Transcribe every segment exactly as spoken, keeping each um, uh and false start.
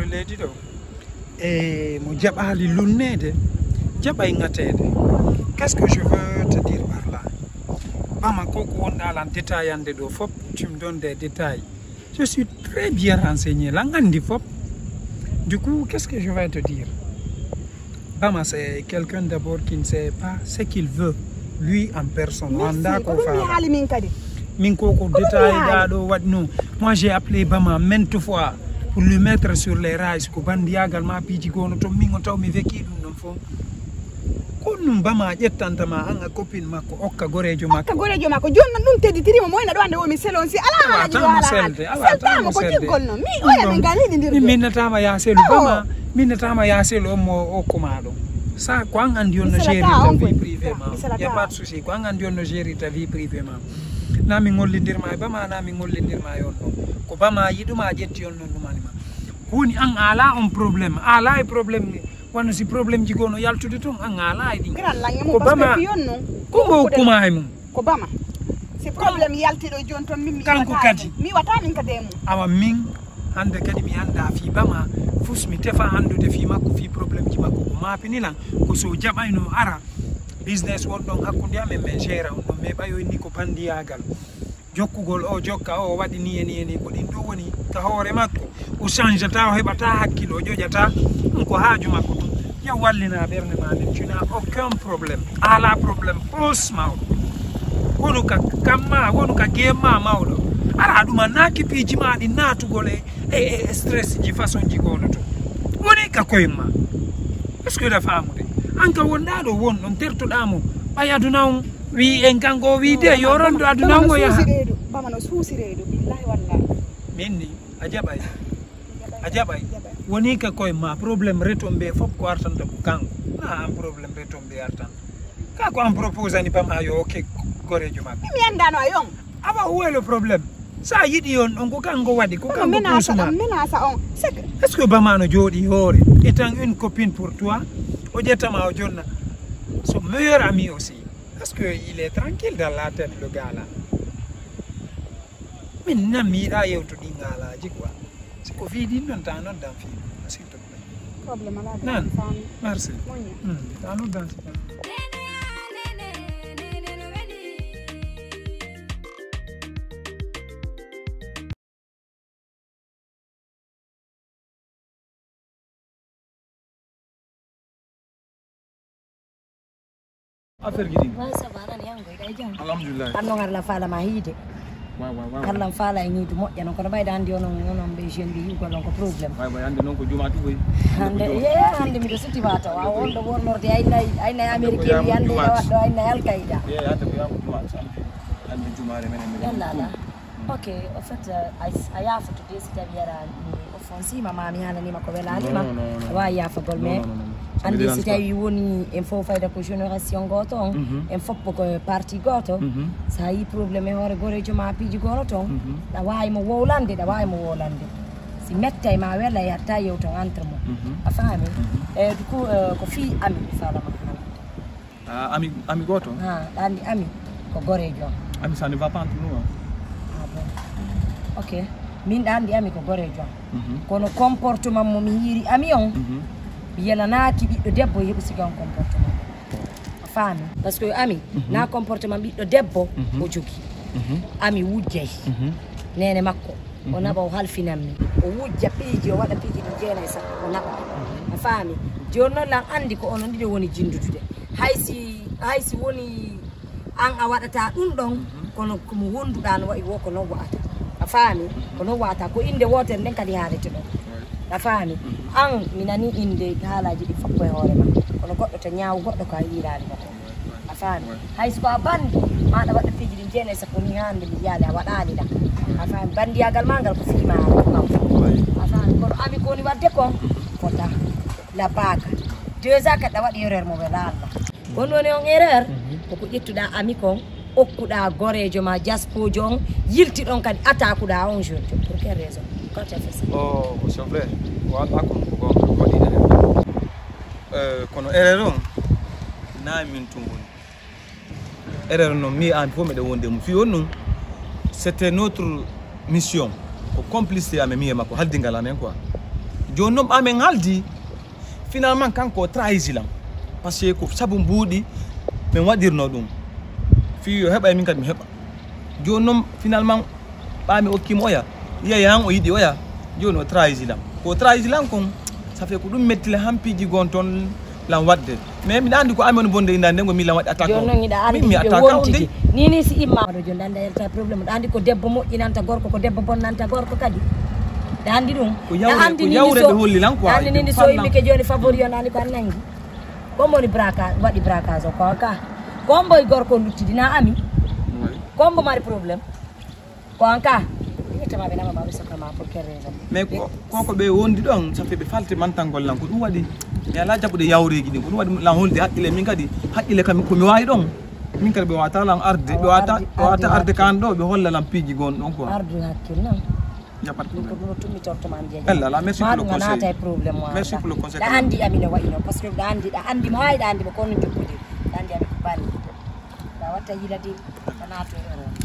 Leydi ɗo e mo jaɓaali lunneede, jaɓay ŋateede. Qu'est-ce que je veux te dire par là? Bama ko ko wonɗa lan détaillande ɗo fop, tu me donnes des détails. Je suis très bien renseigné lan andi fop. Du coup, qu'est-ce que je vais te dire? Bama, c'est quelqu'un d'abord qui ne sait pas ce qu'il veut, lui en personne. Merci. Wanda ko ko ɗum mi faala. Haali min kadi. Min ko ko Ko ɗum mi détail haali. Ɗa ɗo waɗno. Moi, j'ai appelé Bama maintes fois pour lui mettre sur les rails. Ko bandiyagal ma piiji gono to min o taw mi veki ɗum ɗon fof. Ko ɗum Bama ƴettanta ma an a copine makko, okka gorejo makko. Okka gorejo makko. Joni non ɗum tedditiri mo, mo ina ɗo ande o mi selon si ala. Awa, haalaji tan mo wala selde, haali. Awa, tan mo seltama ko selde. Jiggol non. Mi oya min gali ɗi ndir. Min natama ya selu. Awo. Bama, min natama ya selu on mo okkuma ɗo. Sa ko an andi on no gérer ta vie privée ma. Y a pas de souci. Ko an andi on no gérer ta vie privée ma. Na mi ngollindirma e Bama, na mi ngollindirma e on ɗon. Ko Bama yiɗuma ƴetti on non ɗumanima. Ko woni an ala on problème. Ala e problème. Wano si problème ji gono yaltude ton an ala e ɗin. Ko Bama. Ko mo kuma e mum. Ko Bama. Si problème yaltiɗo joni ton min mi kanko kadi mi wata min kadi e mum. Awa min hande kadi mi anda fi Bama. Fus mi tefa andude fi makko, fi problème ji makko ko mapini lan. Ko so jaɓayno ara business won ɗon hakkunde amen, min gera on ɗon, mais ɓayo ni ko bandiyagal. Jokkugol o jokka o waɗi ni e ni e ni, ko ɗin ɗo woni ka hoore makko. O changeata, o heɓata hakkilo, o ƴoƴata ɗum ko haaju makko ɗum. Ya wallina ɓernde ma nden, tu n'as aucun problème. Ala problème pos mawɗo. Wonu ka kamma, wonu ka gemma mawɗo. Ara ɗum a naaki piiji ma ɗi naatugol e, e, e stress ji façon ji gono to. Woni ka koyemma. Est-ce que da famude? An ka wonɗa ɗo won ɗon tertoɗa mo. Ɓay aduna on wi en kanko wi de yoron ɗo aduna on o yaha. Bama no suusi reedu, billahi wallahi. Min ni a jaɓay. A jaɓay. Woni ka koye ma problème retombe fof ko artanta ko kanko. Na an problème retombe artanta. Ka ko an proposani Bama yo okke gorejo makko. Mi andano a yon. Awa, où est le problème? Sa yiɗi on ɗon ko kanko waɗi, ko kanko puusuma. Menace on. C'est que est-ce que Bama no jooɗi hoore? Étant une copine pour toi, o ƴettama o jonna. Son meilleur ami aussi. Est-ce que il est tranquille dans la tête, le gars là? Min nan mi yiɗa yewtude ɗin haalaji quoi. Si ko fii ɗin ɗon ta noddan fii, s'il te plaît. Problème ala. Nan. Merci. Moƴƴa. Hmm, ta noddan si tan. Affaire ji ɗin. Wa, ça va, nan yango, kay jam. Alhamdulillah. An non Allah faala ma hiide. Wa, wa, wa, wa. Allah faala e niidu moƴƴa non, kono ɓayda andi onon, onon ɓe jeune ɓe yugol on ko problème. Wa, wa, ande non ko juma tugoy. Hande, ye, hande miɗo suti ma taw. Wa, on ɗo wornorde, ay nay, ay nay Amerique, ay nay Al Qaeda. Ye, hande ko yamu juma, hande jumare menen, menen. Yalla, ala. Ok, en fait, euh, a, a yaafoto de si tawi ara mi offensima ma mi hananima ko welanima. Non, non, non. A wawi yaafagol, mais andi si tawi woni en fof fayda ko génération goto on, en fof ko parti goto. Sa yi problème e hoore gorejo ma piiji gono ton, ɗa wawi mo wowlande, ɗa wawi mo wowlande. Si mettay ma wela yatta yewton entre mo. A faami? E du coup, euh, ko fii ami mi falama hande. Ah, ami, ami goto? Ha, ɗa andi ami ko gorejo am. Ami, ça ne va pas entre nous, hein. Ah bon. Ok. Min ɗa andi ami ko gorejo am. Kono comportement mo mi yiiri ami on, mi yelanaki ɓiɗɗo debbo heɓu siga on comportement. A faami? Parce que ami, na comportement ɓiɗɗo debbo o jogi. Ami wujjay. Nene makko. O naɓa, o halfinammi. O wujja piiji, o waɗa piiji ɗi jeenayi sappo, o naɓa. A faami? Jooni noon lan anndi ko onon ɗiɗo woni jinndudude. Hay si, hay si woni an a waɗata ɗum ɗon, kono ko mo wonduɗaa no wayi wo ko non wa'ata. A faami? Ko non wa'ata. Ko innde wootere nden kadi haalete ɗon. A faami? An, mi nanii innde haalaaji ɗi fof ko e hoore ma. Kono goɗɗo to ñaaw goɗɗo ko a yiiraali mo ko. A faami? Hay so ko a banndi, maaɗa waɗa piiji ɗi jeenayi sappo ni hannde mi yiyaali a waɗaali ɗam. A faami? Banndiyagal ma ngal ko fii ma a waɗi ɗam. A faami? Kono ami ko woni waɗde kon, fota. La baga. Deux ans kadi a waɗi erreur mo wela Allah. Kon woni on erreur, koko ƴettuɗaa ami kon, okkuɗaa goreejo ma jaspojo on, yilti ɗon kadi atakuɗaa on jeune. Pour quelle raison? Quand tu as fait ça? Oh, c'est vrai. Wala kon ko gonga, ko waɗi erreur. Euh, kono erreur on, na min tun woni. Erreur noon, mi e aan fof meɗen wondi e mum. Fii on ɗum, c'était notre mission. Ko complicité amen, mi e makko, haldigal amen quoi. Jooni noon ɓa min haaldi, finalement kanko o trahisi lan. Parce que ko sabu mbuuɗi min waɗirno ɗum. Fii yo heɓa e min kadi mi heɓa. Jooni noon finalement ɓa mi okkimo oya. Yeeya han o yiɗi oya. Jooni o trahisi lan. Ko o trahisi lan kon, ça fait ko ɗum metti lan han piiji gon toon lan waɗde. Mais miɗa anndi ko ami woni bonde innde nden ko min lan waɗi attaque. Jooni noon hiɗa anndi min mi hiɓe attaque on wontidi. Ni ni si imma. Ɗo jooni ɗa anndi a yalta problème. Ɗa anndi ko debbo moƴƴinanta gorko, ko debbo bonnanta gorko kadi. Ɗa anndi ɗum. Ko yawre, ko yawre ɓe holli lan quoi. Ɗa anndi ni so immike jooni favori on anndi ko an nangi. Ko moni braquage, waɗi braquage o ko ka. Ko mbo e gorko luttidi na ami. Ko mbo mari problème. Ko an ka. Yettama ɓe nama ma ɓe sokka ma pour quelle raison? Mais ko ko ɓe wondi ɗon, ça fait ɓe falti mantangol lan ko ɗum waɗi. Mi ala jaɓude yawreeji ɗin ko ɗum waɗi lan holde haqqille min kadi. Haqqille kam ko mi wawi ɗon. Min kadi ɓe wata lan arde, ɓe wata ɓe wata arde kan ɗo ɓe holla lan piiji gon ɗon quoi. Ardu hakkil non. Japat ko ɗum tummi torto man jeeje. Ella la, merci pour le conseil. Naata e problème mo. Merci pour le conseil. Ɗa andi amina wayno parce que ɗa andi ɗa andi mo hay ɗa andi mo kono jokkude. Ɗa andi ami ko bani. Ɗa watta yilade.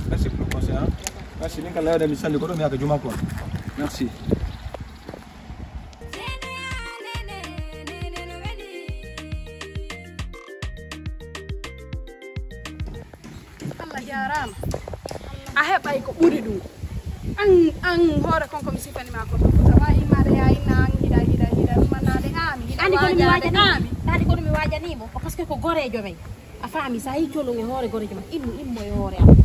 Merci pour le conseil. Hein? Merci. Min kala yawde mi salli ko ɗo mi yaka juma ko. Merci. Allah jarama. A heɓay ko ɓuri ɗum. An an hoore kon ko mi sifani ma ko. Ko tawa immade ya inna an hiɗa hiɗa hiɗa ɗumanade ami. Ani kono mi wajani. Ani kono mi wajanimo. Parce que ko gorejo men. A faami, so a yii colun e hoore gorejo ma, immo, immo e hoore am.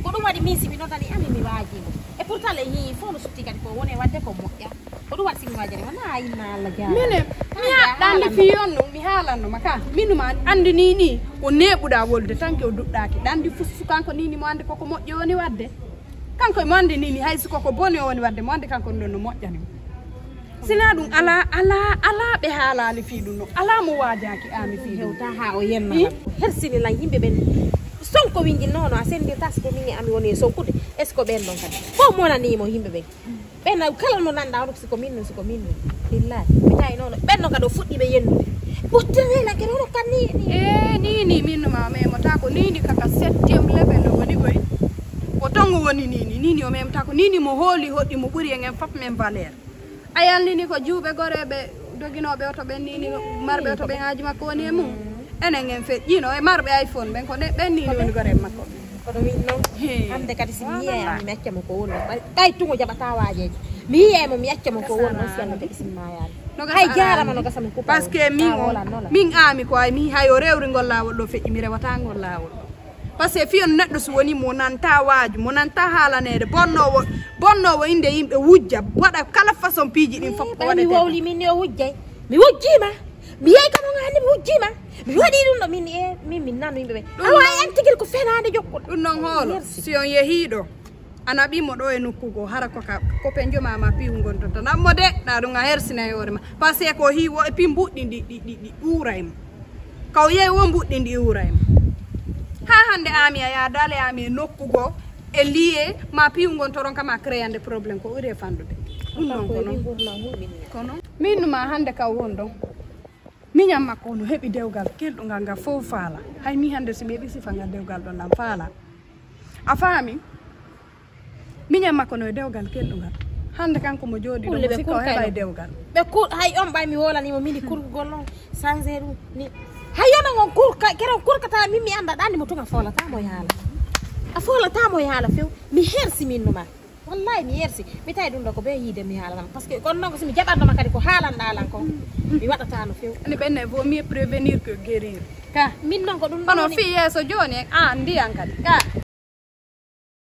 Ko ɗum waɗi min si mi noddani ami mi waajii mo. E pourtant le hii fof no sutti kadi ko woni e waɗde ko moƴƴa. Ko ɗum waɗi si mi waajani ma, na inna Allah jaara. Minen, mi haɗɗande fii on ɗum, mi haalanno ma ka. Min ɗum an-, anndi nii nii, o neeɓuɗaa wolde tan ke o duɗɗaaki. Ɗa anndi fususu kanko nii nii mo anndi koko moƴƴo woni waɗde. Kanko e mo anndi nii nii, hay si koko boni o woni waɗde, mo anndi kanko ɗum ɗon no moƴƴani mo. Sina ɗum ala, ala, ala ɓe haalaali fii ɗum no. Ala mo waajaaki aami fii ɗum. Hewta haa o yenna lan. Hersini lan yimɓe ɓen. Sonko winji nono a sendirta si ko min e ami woni e sonkude. Est-ce que ɓen ɗon kadi? Fof monani mo yimɓe ɓen. Ɓen na kala no nanda on si ko min non, si ko min non. Billahi. Mi tawi nono. Ɓen ɗon kadi o fuɗɗi ɓe yennude. Ɓottire lan ke nono kan ni, ni. E ni, ni, min no ma memota ko ni, ni kaka septième level o woni koy. Ko ton o woni ni, ni, ni, ni o memota ko ni, ni mo hooli hoɗɗi mo ɓuri en en fop men valeur. A yalnini ko juuɓe goreeɓe doginooɓe oto ɓen ni, ni marɓe oto ɓen aaji makko woni e mum. Enen en feƴƴino e marɓe iPhone ɓen ko ne, ɓen ni, ni woni goreeɓe makko. Kono min non, hande kadi si mi yiyay am mi acca mo ko wonno. Kay tungo jaɓata waajeeji. Mi yiyay mo mi acca mo ko wonno si Allah taƴi simmayaade. Hay jarama no gasami kupa. Parce que min o, min aami ko ay mi hay o rewri ngol laawol ɗo feƴƴi mi rewata ngol laawol ɗo. Parce que fiyon neɗɗo so woni mo nanta waaju, mo nanta haalaneede, bonnoowo, bonnoowo innde yimɓe wujja, waɗa kala façon piiji ɗin fof ko waɗetee. Mi wowli min ni o wujjay. Mi wujjiima. Mi yehi kamo ngani mi wujjiima. Mi waɗi ɗum ɗo min e min min nanu yimɓe ɓe. Awa en tigil ko fenaande jokkol. Ɗum noon hoolo si on yehii ɗo. A naɓimo ɗo e nokku goo hara ko ka ko penjo ma ma piiw ngon ton tan mo de ɗa ɗum a hersina e hoore ma. Parce que ko hiwo e pin mbuɗɗi ɗi ɗi ɗi ɗi ɓuura e mo. Ka o yehi wo mbuɗɗi ndi ɓuura e mo. Ha hande ami a yaha dale ami e nokku goo e liye ma piiw ngon toron kama créande problème ko ɓuri e fandude. Ɗum non ko non. Kono min numa hande ka won ɗon. Miñam makko no heɓi dewgal kelɗungal ngal fof faala. Hay mi hande si mi heɓi sifa ngal dewgal ɗon lan faala. A faami? Miñam makko no e dewgal kelɗungal. Hande kanko mo jooɗi ɗo mo sikka o heɓa e dewgal. Ɓe kur hay on ɓay mi wolani mo mini kurgol on sanze ɗum ni. Hay yono ngon kurka kero kurkata min mi anda ɗani mo tuma folata mo yaala. A folata mo yaala few mi hersi min numa. Wallahi mi yersi mi tawi ɗum ɗo ko be yiide mi haala tan parce que kono noon ko somi jaɓatnoma kadi ko haalanɗa lan ko mi waɗata no few. Ani ɓenne vaut mieux prévenir que guérir. Ka min noon ko ɗum kono fi yeeso jooni en an ndiyan kadi ka